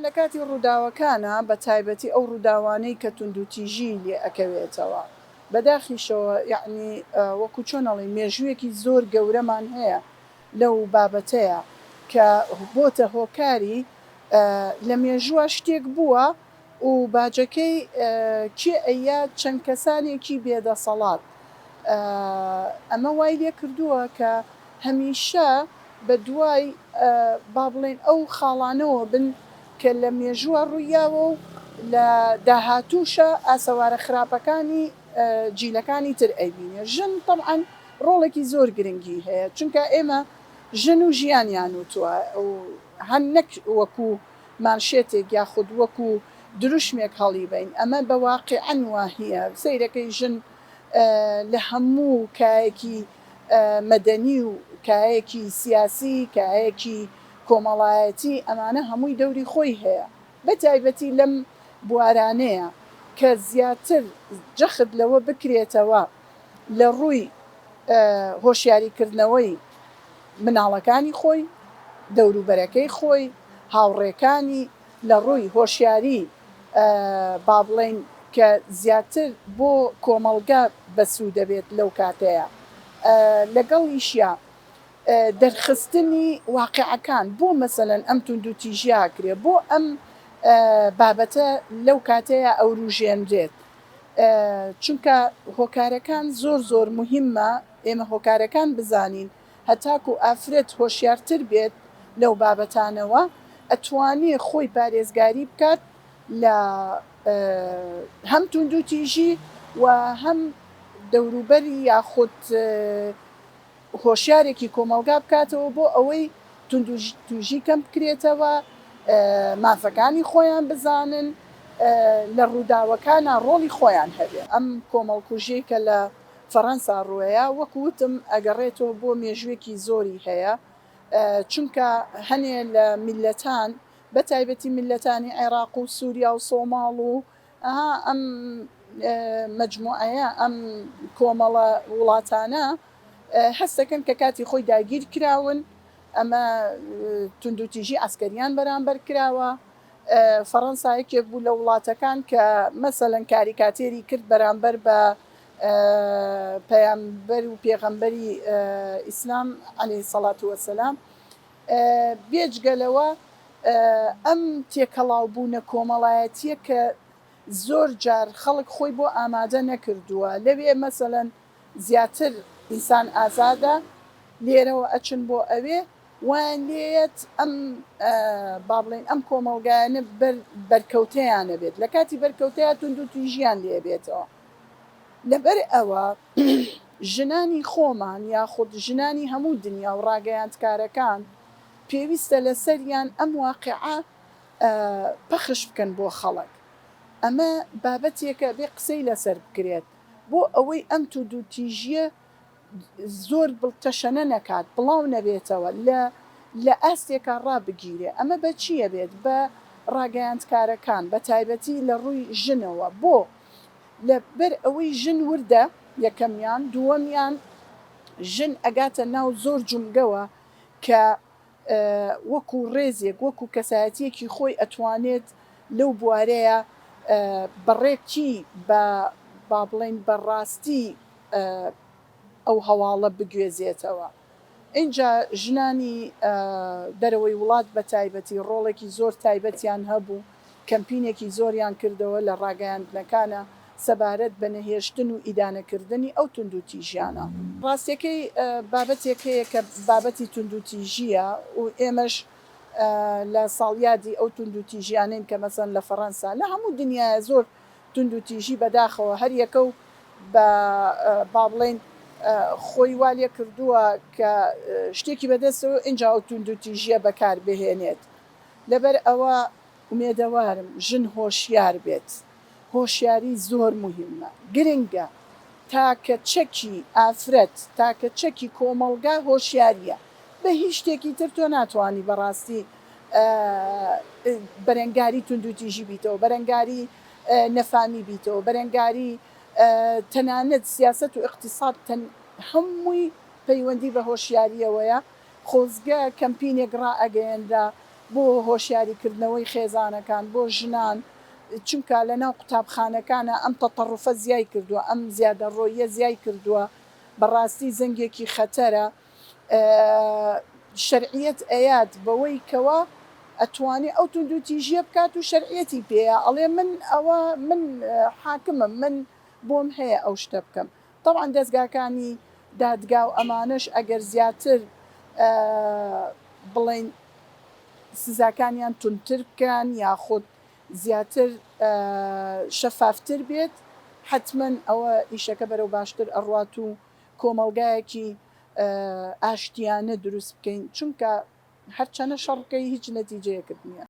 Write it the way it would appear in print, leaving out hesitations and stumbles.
لە کاتی ڕووداوەکانا بە تایبەتی ئەو ڕووداوانەی کە توندوتیژی لێ ئەکەوێتەوە بەداخیشەوە یەعنی وەکو چۆن ئەڵێی مێژوویەکی زۆر گەورەمان هەیە لەو بابەتەیا کە بۆتە هۆکاری لە مێژووە شتێک بووە و باجەکەی کێ ئەیا چەند کەسانێکی بێ دەسەڵات ئەمە وای لێ کردووە کە هەمیشە بە دوای با بڵێین ئەو خاڵانەوە بن کە لە مێژووە ڕوویاوە و لە داهاتووشا ئاسەوارە خراپەکانی جیلەکانی تر ئەیبینێ. ژن تەبعەن ڕۆڵێکی زۆر گرنگی هەیە چونکە ئێمە ژن و ژیانیان وتووە و هەن نەک وەکوو مانشێتێک یاخود وەکوو دروشمێک هەڵیبەین ئەمە بە واقیعەن واهیە سەیرەکەی ژن لە هەموو کایەکی مەدەنی و کایەکی سیاسی، کایەکی کۆمەڵایەتی ئەمانە هەمووی دەوری خۆی هەیە بە تایبەتی لەم بوارانەیە کە زیاتر جەخت لەوە بکرێتەوە لە ڕووی هۆشیاری کردنەوەی مناڵەکانی خۆی، دەوروبەرەکەی خۆی، هاوڕێکانی، لە ڕووی هۆشیاری با بڵێین کە زیاتر بۆ کۆمەڵگە بەسوودەبێت لەو کاتەیا لەگەڵیشیا دەرخستنی واقیعەکان بۆ مەسەلەن ئەم توندوتیژیە ئەکرێ بۆ ئەم بابەتە لەو کاتەیا ئەوروژێنرێت چونکە هۆکارەکان زۆر زۆر موهیمە ئێمە هۆکارەکان بزانین هەتاکو ئافرەت هۆشیارتر بێت لەو بابەتانەوە ئەتوانێ خۆی پارێزگاری بکات لە هەم توندوتیژی و هەم دەوروبەری یاخود هۆشیارێکی کۆمەڵگا بکاتەوە بۆ ئەوەی توندوتیژی کەم بکرێتەوە، مافەکانی خۆیان بزانن، لە ڕووداوەکانا ڕۆڵی خۆیان هەبێ. ئەم کۆمەڵکوژیەی کە لە فەڕەنسا ڕوویا وەک وتم ئەگەڕێتەوە بۆ مێژووێکی زۆری هەیە، چونکە هەنێ لە میللەتان بە تایبەتی میللەتانی عێراق و سوریا و سۆماڵ و ئەها ئەم مەجموعەیە، ئەم کۆمەڵە وڵاتانە هەست دەکەن کە کاتی خۆی داگیر کراون، ئەمە توندوتیژی عەسکەریان بەرامبەر کراوە. فەڕەنسا یەکێک بوو لە وڵاتەکان کە مەسەلەن کاریکاتێری کرد بەرامبەر بە پەیامبەر و پێغەمبەری ئیسلام عەلەیهی سەڵات وەسەلام. بێجگە لەوە ئەم تێکەڵاوبوونە کۆمەڵایەتییە کە زۆر جار خەڵک خۆی بۆ ئامادە نەکردووە، لەوێ مەسەلەن زیاتر ئینسان ئازادە، لێرەوە ئەچن بۆ ئەوێ وایان لێیەت ئەم با بڵێین ئەم کۆمەڵگایانە بەر بەرکەوتەیان ئەبێت، لە کاتی بەرکەوتەیا توندوتیژیان لێ ئەبێتەوە. لەبەر ئەوە ژنانی خۆمان یاخود ژنانی هەموو دنیا و ڕاگەیاندکارەکان پێویستە لەسەریان ئەم واقیعە پەخش بکەن بۆ خەڵک. ئەمە بابەتێکە ئەبێ قسەی لەسەر بکرێت بۆ ئەوەی ئەم توندوتیژییە زۆر تەشەنە نەکات، بڵاو نەبێتەوە، لە لە ئاستێکا ڕابگیرێ. ئەمە بە چی ئەبێت؟ بە ڕاگەیاندکارەکان، بە تایبەتی لە ڕووی ژنەوە. بۆ؟ لە بەر ئەوەی ژن وردە یەکەمیان، دووەمیان ژن ئەگاتە ناو زۆر جومگەوە کە وەکو ڕێزێک، وەکو کەسایەتییەکی خۆی ئەتوانێت لەو بوارەیا بە ڕێکی بە با بڵێین بە ڕاستی ئەو هەواڵە بگوێزێتەوە. ئینجا ژنانی دەرەوەی وڵات بە تایبەتی ڕۆڵێکی زۆر تایبەتیان هەبوو، کەمپینێکی زۆریان کردەوە لە ڕاگەیاندنەکانا سەبارەت بە نەهێشتن و ئیدانەکردنی ئەو توندوتیژیانە. ڕاستیەکەی بابەتێک هەیە کە بابەتی توندوتیژییە و ئێمەش لە ساڵیادی ئەو توندوتیژیانەین کە مەسەلەن لە فەڕەنسا، لە هەموو دنیایە زۆر توندوتیژی بەداخەوە هەر یەکە و بە با بڵێین خۆی وا لێ کردووە کە شتێکی بەدەستەوە ئینجا ئەو توندوتیژییە بەکار بهێنێت. لەبەر ئەوە ئومێدەوارم ژن هۆشیار بێت. هۆشیاری زۆر موهیمە، گرنگە. تاکە چەکی ئافرەت، تاکە چەکی کۆمەڵگا هۆشیارییە. بە هیچ شتێکی تر تۆ ناتوانی بەڕاستی بەرەنگاری توندوتیژی بیتەوە، بەرەنگاری نەفامی بیتەوە، بەرەنگاری تەنانەت سیاسەت و ئیقتیساد هەمووی پەیوەندی بە هۆشیارییەوەیە. خۆزگە کەمپینێک ڕائەگەیەنرا. بۆ هۆشیاری کردنەوەی خێزانەکان، بۆ ژنان، چونکە لەناو قوتابخانەکانا ئەم تەتەڕوفە زیای کردووە، ئەم زیادەڕۆییە زیای کردووە، بەڕاستی زەنگێکی خەتەرە، شەرعیەت ئەیات بەوەی کەوا ئەتوانێ ئەو توندوتیژیە بکات و شەرعیەتی پێیە ئەڵێ من ئەوە من حاکمم من بۆم هەیە ئەو شتە بکەم تەبعەن دەزگاکانی دادگا و ئەمانەش ئەگەر زیاتر بڵێین سزاکانیان توندتر بکەن یاخود زیاتر شەفافتر بێت حەتمەن ئەوە ئیشەکە بەرەو باشتر ئەڕوات و کۆمەڵگایەکی ئاشتیانە دروست بکەین چونکە هەرچەنە شەڕ بکەی هیچ نەتیجەیەکت نیە.